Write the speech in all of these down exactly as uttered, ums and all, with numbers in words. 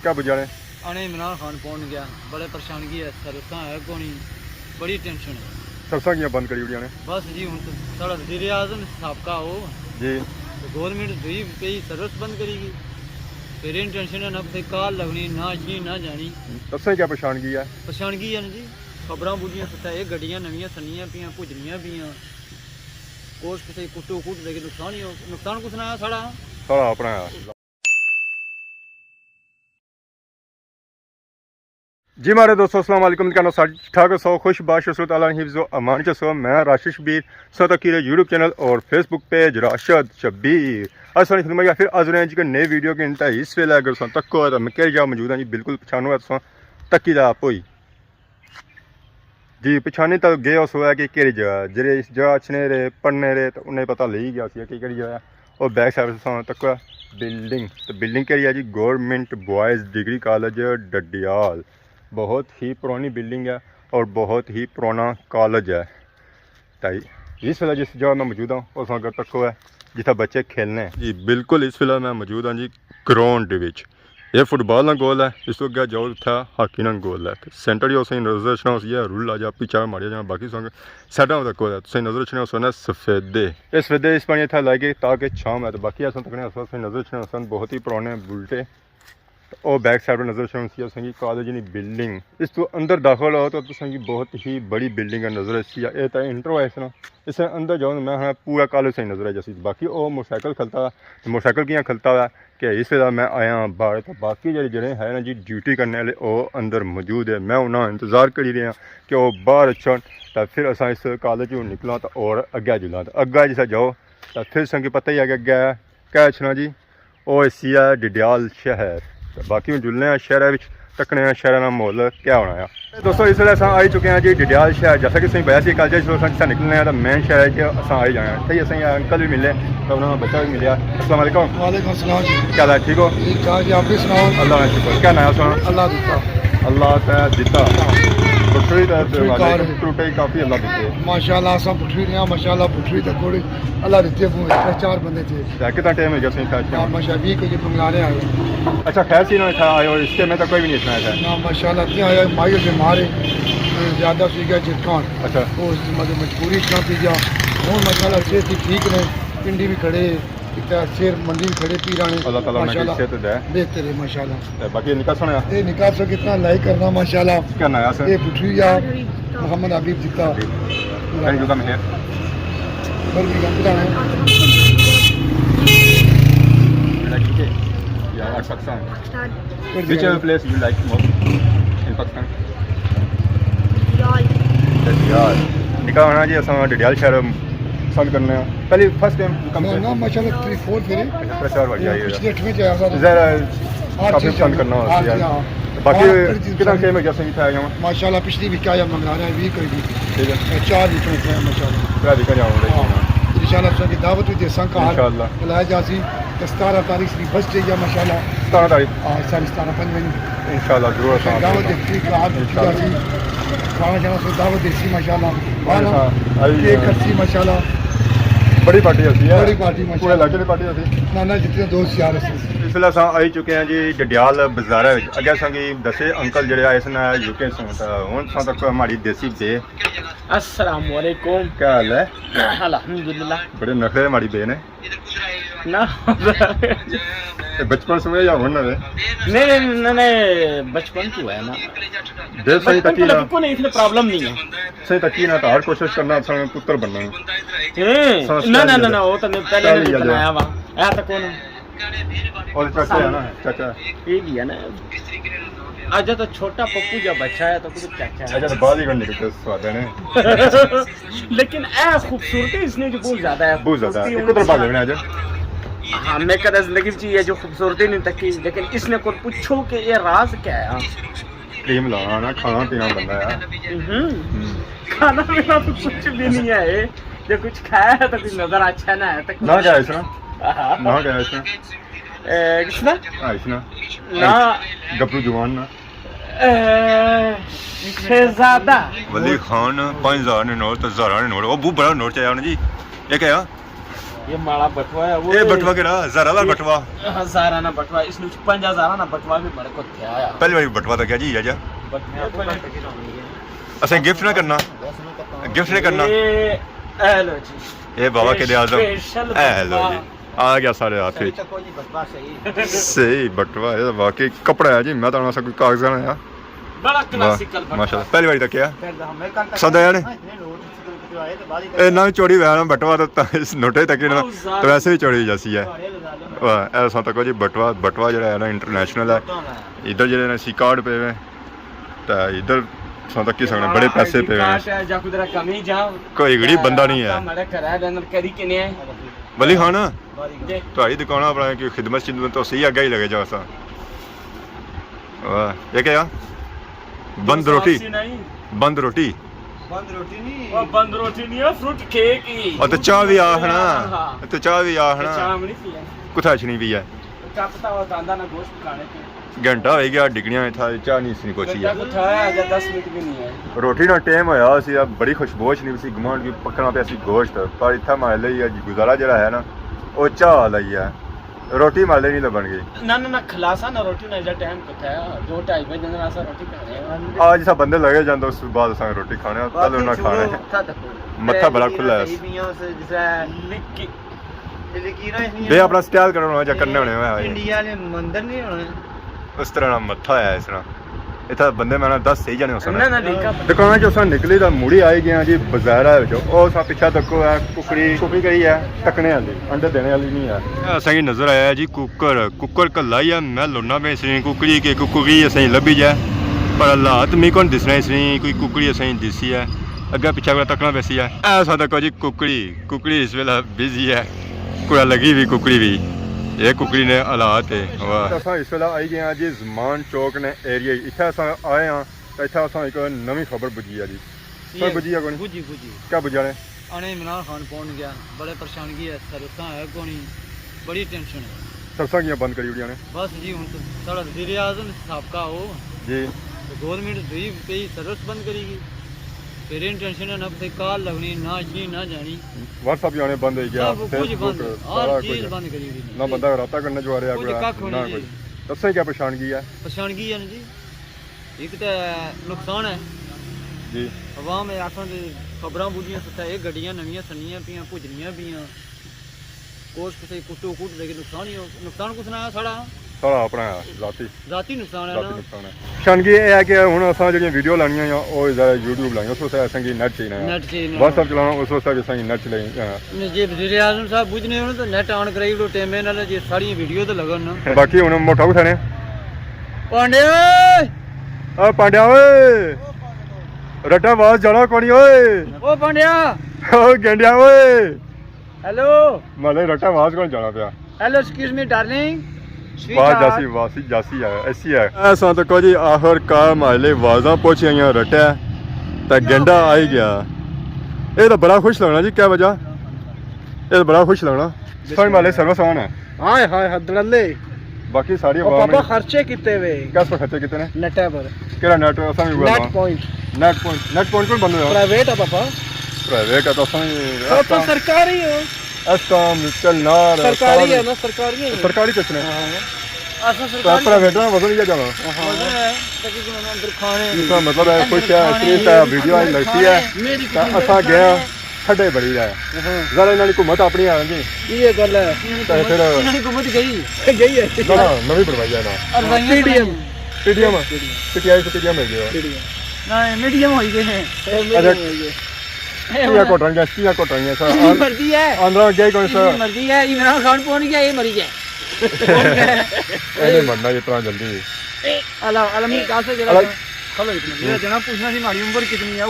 کیا بجا نے؟ آنے عمران خان پہنچ گیا، بڑے پریشانگی ہے، سروساں ہے کونی، بڑی ٹینشن ہے۔ سروساں کیاں بند کری اوڑیاں نے؟ بس جی، ہن تے ساڑا وزیر اعظم سابقہ او جی۔ تے گورنمنٹ دوئی پئی سروس بند کری گئی۔ پھر ان ٹینشن ہے، نہ کسے کال لگنی، نہ اچھنی، نہ جانی۔ سروساں کیا پریشانگی ہے؟ پریشانگی ہے نا جی، خبراں بجیاں ستا، اے گڈیاں نویاں سنیاں پیاں، بھجنیاں پیاں۔ کوش کسے کٹو کٹ دے کے نقصان ہی ہو، نقصان کس نا ہے؟ ساڑا۔ ساڑا اپنا ہے۔ جی ماڑے دوستو، السلام علیکم، کہنا سارے ٹھیک ٹھاک سو، خوش باش سو، تعالیٰ نے حفظ و امان چ سو۔ میں راشد شبیر، سو تکی رہے یوٹیوب چینل اور فیس بک پیج راشد شبیر۔ اساں خدمت یا پھر حاضر ہیں جی کہ نئے ویڈیو کے انتہا۔ اس ویلے اگر سو تکو ہے تو میں کہہ جا موجود ہاں جی، بالکل پچھانو ہے تو تکی دا آپ ہوئی۔ جی، پچھانی تک گئے اس وقت کہ کہڑی جگہ، جڑے اس جگہ اچھنے رہے، پڑھنے رہے، تو انہیں پتہ لگی گیا سی کہ کہڑی جگہ ہے۔ اور بیک سائیڈ سے تک بلڈنگ، تو بلڈنگ کہڑی ہے جی؟ گورنمنٹ بوائز ڈگری کالج ڈڈیال۔ بہت ہی پرانی بلڈنگ ہے اور بہت ہی پرانا کالج ہے۔ تائی اس ویلے جس جگہ میں موجود ہاں، اس اگر تکو ہے جتھا بچے کھیلنے۔ جی بالکل، اس ویلے میں موجود ہاں جی گراؤنڈ وچ۔ یہ فٹ بال نا گول ہے، اس تو اگے جاؤ اتھا ہاکی نا گول ہے۔ تے سینٹر ہی اساں نظر اچھنا ہوسی، رول آ جا پیچھا ماریا جانا، باقی سنگ سائیڈاں تک گول ہے۔ تساں نظر اچھنے ہوسن سفیدے، اے سفیدے اس پانی اتھا لائے گئے تاکہ چھاں ہے۔ تے باقی اساں تکنے اساں نظر اچھنے ہوسن بہت ہی پرانے بولٹے۔ تے او بیک سائیڈ پر نظر اچھنے ہوسی اساں کی کالج نی بلڈنگ۔ اس تو اندر داخل ہو تو تساں کی بہت ہی بڑی بلڈنگ نظر اچھی ہے۔ اے تے انٹرو ہے اس نا۔ اس نے اندر جاؤ، میں ہاں پورا کالج صحیح نظر آ جاسی۔ باقی او موٹرسائیکل کھلتا ہوا، تے موٹرسائیکل کیاں کھلتا ہوا کہ اس ویلے میں آیا ہاں باہر، تے باقی جڑے جڑے ہے نا جی ڈیوٹی کرنے والے، او اندر موجود ہے۔ میں انہاں انتظار کری رہے ہاں کہ او باہر اچھن، تے پھر اساں اس کالج چوں نکلاں تے اور اگے جلاں۔ تے اگے جسا جاؤ تے پھر سنگی پتہ ہی ہے کہ اگے کیا اچھنا جی۔ او اسی ہے ڈڈیال شہر۔ تے باقی ہن جلنے آں شہرے وچ، تکنے آں شہرے نا ماحول کیا ہونا ہے۔ دوستو، اس ویلے اساں آئی چکے ہیں جی ڈڈیال شہر۔ جیسا کہ تساں پتہ سی کل جے اساں نکلنے ہیں تے مین شہر ہے کہ اساں آئی جانا ہے۔ تے اساں انکل بھی ملے، تے انہاں نا بچہ بھی ملیا۔ السلام علیکم۔ وعلیکم السلام جی۔ کیا حال ہے؟ ٹھیک ہو؟ ٹھیک ٹھاک جی، آپ بھی سناؤ؟ اللہ کا شکر۔ کیا نام ہے سنا؟ اللہ دیتا۔ اللہ تے دیتا۔ پٹھوئی تے پٹھوئی کار۔ ٹوٹے کافی اللہ دیتے۔ ماشاءاللہ، اساں پٹھوئی رہے ہیں، ماشاءاللہ، پٹھوئی تے کوڑی اللہ دیتے، چار بندے تھے۔ اچھا، کتنا ٹائم ہو گیا سائیں صاحب؟ ہاں، ماشاء، ویہہ کوئی بنگلہ رہے آئے۔ اچھا، خیر سی نا اتھا آئے ہو، اس ٹائم میں تو کوئی بھی نہیں سنا تھا۔ نہ، ماشاءاللہ، اتھے آیا، مائی بیمار ہے، زیادہ سی گیا جتکان۔ اچھا۔ وہ مطلب مجبوری اتنا پی گیا۔ ہن ماشاءاللہ صحت ہی ٹھیک نے، پنڈی بھی کھڑے، اتنا سیر منڈی بھی کھڑے، پی رانے۔ اللہ تعالیٰ انہاں کی ماشاءاللہ صحت دے۔ بہتر ہے ماشاءاللہ۔ تے باقی نکاح سنا؟ اے نکاح سو کتنا لائک کرنا ماشاءاللہ۔ کیا نام ہے سر؟ اے پٹھوئی آ، محمد حبیب جتھا۔ Thank you, come here. Where we going? Where we going? You like U K? Yeah, or Pakistan? Pakistan. Which place you like most in Pakistan? Dadial. Dadial. نکاح ہونا جی، اساں ڈڈیال شہر پسند کرنے ہیں۔ پہلی فرسٹ ٹائم کم نہ، کر نہ، ماشاءاللہ، تھری فور پھرے۔ اچھا، ترے چار بار جی، جائیے۔ پچھلی اٹھویں چ آیا سر۔ ذرا ہاں، کافی جی، پسند کرنا ہاں، ہوتا ہے۔ جی، ہاں۔ باقی ہاں، کتنا ٹائم ہو گیا سنگیت آیا ہوا؟ ماشاءاللہ، پچھلی ویک آیا منگلا رہا ہے، ویک کوئی بھی۔ ٹھیک ہے۔ چار ویک ہوئے ہیں ماشاءاللہ۔ ترے ویک جاؤں گا۔ ہاں۔ انشاءاللہ سنگیت دعوت بھی دیساں گھر۔ انشاءاللہ۔ بلایا جاسی۔ تے ستارہ تاریخ دی بس جائی ہے ماشاءاللہ۔ ستارہ تاریخ؟ ہاں، ساری ستارہ پنج وجے۔ انشاءاللہ ضرور اساں دعوت آساں۔ دیتی، کار انشاءاللہ۔ جاسی۔ کھانا شانا سب دعوت دیسی ماشاءاللہ۔ انشاءاللہ۔ آئی کیک ہے۔ کٹسی ماشاءاللہ۔ بڑی پارٹی ہوسی ہے۔ بڑی پارٹی ماشاءاللہ۔ پورے علاقے دی پارٹی ہوسی۔ نہ، نہ، جتنے دوست یار ہوسی۔ اس ویلے اساں آئی چکے ہیں جی ڈڈیال بازار وچ۔ اگے اساں کی دسے انکل جڑے آئے سن یو کے سوں، تے ہن اساں تک ہماری دیسی بے۔ السلام علیکم۔ کیا حال ہے؟ الحمدللہ۔ بڑے نخرے ہماری بے نے۔ نہ۔ اے بچپن سمجھے یا ہن نویں؟ نہیں، نہیں، نہیں، نہیں، بچپن تو ہے نا۔ دے صحیح بچپن تکی تو نا۔ بالکل نہیں، اتنے پرابلم نہیں ہے۔ صحیح تکی نا، تو ہر کوشش کرنا، اساں پتر بننا ہے۔ ہوں۔ سانس نہ، نہ، نہ، نہ، وہ تو میں پہلے چل نہیں لیا جا۔ بنایا ہوا۔ اے تو کون ہے؟ اور چاچا ہے نا، چاچا۔ یہ بھی ہے نا۔ اجے تو چھوٹا پپو جا بچہ ہے تو کچھ چاچا ہے۔ اجے تو باہر ہی کوئی نکلتے سواد ہے نا۔ لیکن اے خوبصورتی اس نے جو بہت زیادہ ہے۔ بہت زیادہ ہے۔ خوبصورتی ایک ادھر بھاگ لینا اجے۔ ہاں، میں کدے زندگی وچ یہ جو خوبصورتی نہیں تکی، لیکن اس نے کول پوچھو کہ یہ راز کیا ہے؟ کریم لانا نا، کھانا پینا بندہ ہے۔ ہوں۔ ہوں۔ کھانا پینا تو کچھ بھی نہیں ہے، جو کچھ کھایا ہے تو کچھ نظر اچھا نہ ہے تو۔ نہ کیا اس نا؟ ہاں۔ نہ کیا اس نا؟ اے، کس نا؟ ہاں، اس نا۔ نہ۔ گبرو جوان نا۔ اے، شہزادہ۔ ولی خان، پانچ ہزار نے نوٹ، دس ہزار نے نوٹ، وہ بہت بڑا نوٹ چاہیا انہوں جی۔ یہ کیا ہے؟ یہ ماڑا بٹوا ہے، وہ اے بٹوا کیڑا؟ ہزاراں والا بٹوا؟ ہزاراں نا بٹوا، اس نو پنج ہزاراں نا بٹوا بھی ماڑے کو تھیا آیا۔ پہلی واری بٹوا تکیا جی، ایہا جیا۔ بٹوا پہلے اساں گفٹ نہ کرنا، گفٹ نہ کرنا۔ اے، اے لو جی۔ اے بابا قائد اعظم۔ اسپیشل اے لو بٹوا۔ جی، آ گیا ساڑے ہاتھ وچ۔ صحیح بٹوا، صحیح۔ اے واقعی کپڑا ہے جی، میں تاں آخنا سا کوئی کاغذ نہ آیا۔ بڑا واہ، کلاسیکل بٹوا۔ ماشاءاللہ۔ پہلی واری تکیا۔ پسند آیا نے؟ اے نہ چوری ہویا نا بٹوا، تاں، تاں اس نوٹے تکے نا، بہت زیادہ۔ تاں ویسے ہی چوری ہو جاسی ہے۔ واہ، اے تساں تکو جی بٹوا، بٹوا جیہڑا ہے نا انٹرنیشنل ہے۔ ادھر جیہڑے نا سی کارڈ پے ہوئے، تاں ادھر تساں تکی سکنے، بڑے پیسے پے ہوئے۔ کاش ہے، جا کدرا کمی جا۔ کوئی غریب بندہ نہیں ہے۔ ماڑے گھر آ جاندے کری کنے ہے۔ ولی خان، جی۔ تہاڑی دکان اپنا کوئی خدمت شدمت تو صحیح اگے ہی لگے جا سا۔ واہ، یہ کیا؟ بند روٹی؟ ساسی نہیں۔ بند روٹی؟ بند روٹی نہیں۔ وہ بند روٹی نہیں ہے، فروٹ کیک ہی۔ اور تو چاہ بھی آخنا۔ ہاں۔ تو چاہ بھی آخنا۔ چاہ بھی نہیں پیا۔ کتھا اچھنی پی ہے؟ کیا پتا وہ داندا نہ گوشت کھانے کے۔ گھنٹہ ہوئی گیا، ڈگنیاں تھا، چاہ نہیں اس نے کوچی ہے۔ گھنٹہ کو تھا ہے، اجے دس منٹ بھی نہیں ہے۔ روٹی نا ٹائم ہویا سی، اب بڑی خوشبو اچھنی سی، گمانڈ کی پکنا پیا سی گوشت، پر اتھا ماحلے ہی ہے جی، گزارا جڑا ہے نا، او چاہ والا ہی ہے۔ روٹی ماحلے نہیں لبن گئی۔ نہ، نہ، نہ، کھلاسا نہ روٹی نہ، اجے ٹائم کتھا ہے، دو ڈھائی بجے اندر اساں روٹی کھانے ہیں۔ آج سا بندے لگے جاندے، اس بعد اساں روٹی کھانے ہیں، پہلے نہ کھانے۔ متھا بڑا کھلا ہے۔ بے اپنا سٹائل کرنا ہونا جا کرنے ہونے ہوئے۔ انڈیا نے مندر نہیں ہونے۔ اس طرح نا متھا ہے اس طرح۔ اتھا بندے میں نا دس صحیح جانے ہو سکنے۔ نہ، نہ، ٹھیک ہے۔ دکان چ اساں نکلی تاں مڑی آئی گئے ہاں جی بازار وچ۔ او اساں پچھا تکو ہے، ککڑی چھپی گئی ہے، تکنے والی، انڈے دینے والی نہیں ہے۔ اساں کی نظر آیا ہے جی ککڑ، ککڑ کلا ہی ہے۔ میں لونا پیا اس نے ککڑی کہ ککڑی اساں کی لبھی جائے، پر حالات میں کون دسنا اس نے کوئی ککڑی اساں کی دسی ہے۔ اگے پچھے کوئی تکنا پیسی ہے۔ اے اساں تکو جی ککڑی، ککڑی اس ویلے بزی ہے۔ کوڑا لگی بھی ککڑی بھی۔ یہ ککڑی نے حالات ہے۔ واہ۔ اساں اس ویلے آئی گئے ہاں جی زمان چوک نے ایریے۔ اتھے اساں آئے ہاں تاں اتھے اساں ایک نویں خبر بجی ہے جی۔ سر بجی ہے کونی؟ بجی، بجی۔ کیا بجا نے؟ آنے عمران خان پہنچ گیا، بڑے پریشانگی ہے، سروساں ہے کونی، بڑی ٹینشن ہے۔ سروساں کیاں بند کری اڑیاں نے؟ بس جی، ہن تو ساڑا وزیر اعظم سابقہ ہو۔ جی۔ تو گورنمنٹ دوئی پئی سروس بند کری گئی۔ پھر ان ٹینشن ہے، نہ کسے کال لگنی، نہ اچھنی، نہ جانی۔ واٹس ایپ جانے بند ہوئی گیا، سب کچھ فیس بند بک، ہے، ہر سارا چیز کچھ۔ بند کری ہوئی ہے۔ نہ بندہ رابطہ کرنے جو آ رہا کچھ کوئی، ککھ نہیں نہ جی۔ کچھ۔ دسے کیا پریشانگی ہے؟ پریشانگی ہے نا جی۔ ایک تے نقصان ہے۔ جی۔ عوام اے آساں تے خبراں بجیاں ستھا، اے گڈیاں نویاں سنیاں پیاں، بجنیاں پیاں۔ کوش کسے کٹو کٹ دے کے نقصان ہی ہو، نقصان کس نا ہے ساڑا؟ ساڑا اپنا ہے، ذاتی۔ ذاتی نقصان ہے ذاتی نا۔ نقصان ہے۔ پریشانگی اے ہے کہ ہن اساں جیڑیاں ویڈیو لانیاں یا او زیادہ یوٹیوب لائیاں، اس واسطے اساں کی نیٹ چاہیے نا۔ نیٹ چاہیے نا۔ واٹس ایپ چلانا اس واسطے بھی اساں کی نیٹ چاہیے۔ ہاں۔ جی، وزیر اعظم صاحب بجنے ہن تو نیٹ آن کرائی اڑو ٹیمے نال جی ساڑیاں ویڈیو تے لگن نا۔ باقی ہن موٹا کتھے نے؟ پانڈیا اوئے! او پانڈیا اوئے! رٹا آواز جانا کونی اوئے! او پانڈیا! او گینڈیا اوئے! ہیلو۔ مالے رٹا آواز کون جانا پیا؟ ہیلو، ایکسکیوز می ڈارلنگ۔ واہ جاسی، واہ سی جاسی ہے، ایسی ہے۔ ایسا تو کو جی آخر کار مالے آوازاں پہنچی آئیاں رٹا تے گینڈا آئی گیا۔ اے تو بڑا خوش لگنا جی، کیا وجہ؟ اے تو بڑا خوش لگنا۔ سوئی مالے سروس آن ہے۔ ہائے ہائے ہائے، دڑلے۔ باقی ساری او عوام پاپا نے خرچے کیتے وے۔ کس پر خرچے کیتے نے؟ نیٹ پر۔ کیڑا نیٹ؟ اساں بھی نیٹ پوائنٹ۔ نیٹ پوائنٹ، نیٹ پوائنٹ کون بند ہویا؟ پرائیویٹ ہے پاپا۔ پرائیویٹ ہے تو اساں بھی، پاپا سرکاری ہو۔ اس کام چل نار، سرکاری ہے نا، سرکاری ہے۔ سرکاری کچھ نے۔ ہاں۔ اساں تو سرکاری پرائیویٹ نا وزن لیا جانا۔ ہاں۔ وزن ہے، تاکہ جو اندر کھانے۔ اس کا مطلب ہے، اندر خوش ہے، کھانے، صرف ہے، ویڈیو آئی لگتی ہے۔ میری تو کسی اساں گیا۔ کھڈے بڑی رہے۔ ہاں۔ ذرا انہاں نی حکومت اپنی آ جی۔ یہ گل ہے۔ تے پھر انہاں نی حکومت گئی۔ گئی ہے۔ نہ، نہ، نویں بنوائی ہے نا۔ ارزائیاں پی ڈی ایم۔ پی ڈی ایم۔ پی ڈی ایم۔ پی ٹی آئی سے پی ڈی ایم ہو گیا۔ پی ڈی ایم۔ نہ، میڈیم ہوئی گئے ہیں۔ اے میڈیم اچھا۔ ہوئی گئے۔ اے کیا ہن کوٹاں گیا، کیا کوٹاں گیا سر؟ یہ مرضی ہے۔ اندر گیا کون سر؟ یہ مرضی ہے، عمران خان پہنچ گیا، یہ مری گیا۔ اے نہیں مرنا یہ اتنا جلدی۔ اے، اللہ، اللہ میری گل سے جڑا الگ۔ کھلو اتنا۔ میرا جناب پوچھنا سی، ماڑی عمر کتنی ہے؟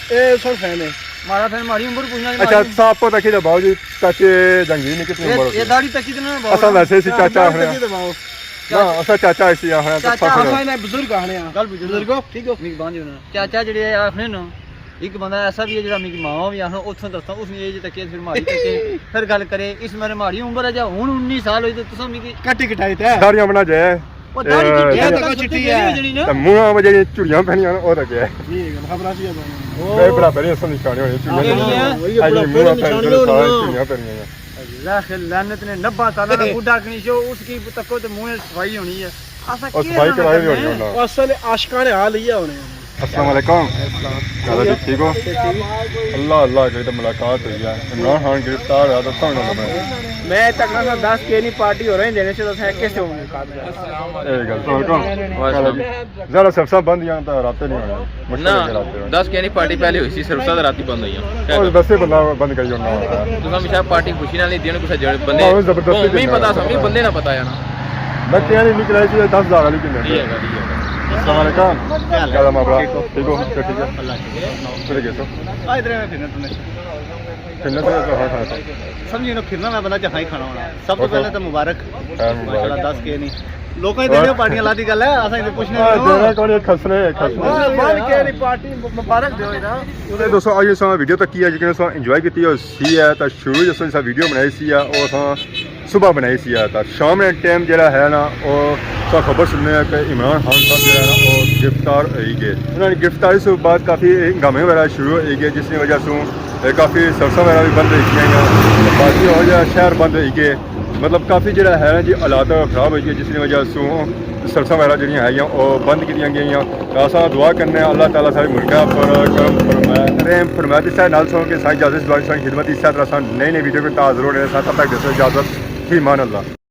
اے سر فین ہے۔ مارا فین، ماڑی عمر پوچھنا سی، اچھا، ماڑی صاحب کو تکی دباؤ جی، چاچے جہانگیر نے کتنی اے، عمر ہوتی اے ہے؟ داڑھی تکی تے نہ دباؤ۔ اساں ویسے اسی چاچا داڑھی آخنے تکی آں۔ تے دباؤ۔ نہ، اساں چاچا اسی آخنے آں، چاچا تفخر ہے۔ آخنے میں بزرگ آخنے آں۔ گل بزرگ۔ بزرگو، ٹھیک ہو؟ میری بانجھ ہونا۔ چاچا جڑے آخنے نا، ایک بندہ ایسا بھی ہے جڑا میری ماما بھی آخنا، اتھوں دستا، اس نے یہ جے تکے، پھر ماڑی تکے، پھر گل کرے، اس میرے ماڑی عمر ہے جا ہن انیس سال ہوئی تے تساں میری کٹی کٹائی تے۔ داڑھیاں بنا جائے۔ وہ داڑھی اے، چٹی ہے، تکو چٹی ہے۔ تے منہ وچ جڑیاں جھڑیاں پہنیاں نا، او تکے۔ جی، خبر سی ہے۔ اے برابر ہی اساں نشانی ہونی، چڑیاں ہاں، جھڑیاں۔ وہی اے جی، برابر منہ نشانیاں پہن کے سارے ہونیاں۔ چڑیاں لاکھ لعنت نے، نبا سالہ نا بڈھا کنی شو، اس کی تکو تے منہ صفائی ہونی ہے۔ اساں اور کی صفائی سمجھ کرائی بھی کرنے ہونی ہیں؟ ہونا۔ اصل عاشقاں نے حال یہ ہونے ہیں۔ السلام علیکم۔ چلو جی، ٹھیک ہو؟ اللہ اللہ کری تو ملاقات ہوئی ہے۔ عمران خان گرفتار ہوا تو سن لگا۔ میں تکنا سا دس کے نہیں پارٹی ہو رہی دینے سے تو اساں کیسے ہوں گے؟ اے گل سن کون؟ وعلیکم۔ ذرا سرساں بند یاں تاں رابطے نہیں ہونے۔ مشکل نہ، ہے رابطے ہونے۔ دس کیانی پارٹی پہلے ہوئی سی، سرساں تے راتی بند ہوئی ہیں۔ اور ویسے بندہ بند کری ہونا۔ تساں ہمیشہ پارٹی خوشی نال نہیں دینے، کسے جڑے بندے ہاں، وہ زبردستی کو نہیں دینا۔ پتا، سمجھی بندے نہ پتا ہے نا۔ میں کیانی نہیں کرائی سی، دس ہزار والی کنے۔ ٹھیک ہے، ٹھیک ہے۔ السلام علیکم۔ کیا حال ہے؟ کیا حال ہے، ماما؟ ٹھیک ہو؟ ٹھیک ہو؟ ٹھیک ہے؟ اللہ شکر۔ پھر گئے سو؟ آ، ادھر میں پھرنا تم نے۔ پھرنا تو ہاں، ہاں، ہاں۔ سمجھی نا، پھرنا میں بندہ جہاں ہی کھانا ہونا۔ سب تو پہلے تو مبارک۔ خیر مبارک۔ ماشاءاللہ، دس کے نہیں۔ لوکاں ہی دینے پارٹیاں لاتی گل ہے، اساں تے پوچھنے ہاں، دینا کون ہے؟ کھسنے، کھسنے۔ ہاں، بند کے نہیں پارٹی مبارک دیو نا۔ تے دوستو، آج اساں ویڈیو تک کیا، جیکنے اساں انجوائے کیتی ہوئی سی ہے، تاں شروع جس اساں ویڈیو بنائی سی ہے، او اساں صبح بنائی سی ہے، تاں شام نے ٹائم جڑا ہے نا، او اساں خبر سننے ہیں کہ عمران خان صاحب جڑا ہے نا، او گرفتار ہوئی گئے۔ انہاں نے گرفتاری سے بعد کافی ہنگامے وغیرہ شروع ہوئی گئے، جس کی وجہ سے اے کافی سرساں وغیرہ بھی بند ہوئی گئیاں، باقی ہور جیہڑا شہر بند ہوئی گئے، مطلب کافی جیہڑا ہے نا جی حالات خراب ہوئی گئے، جس نی وجہ سوں سرساں وغیرہ جیہڑیاں ہے او بند کیتیاں گئیاں۔ تے اساں دعا کرنے آں اللہ تعالیٰ سارے ملکاں پر کرم فرمائے، رحم فرمائے۔ تے سارے نال سو کہ سائیں اجازت دعا سائیں خدمت دی، اس طرح اساں نئے نئے ویڈیو کے تاں حاضر ہونے ساں، تب تک دیسو اجازت، فی امان اللہ۔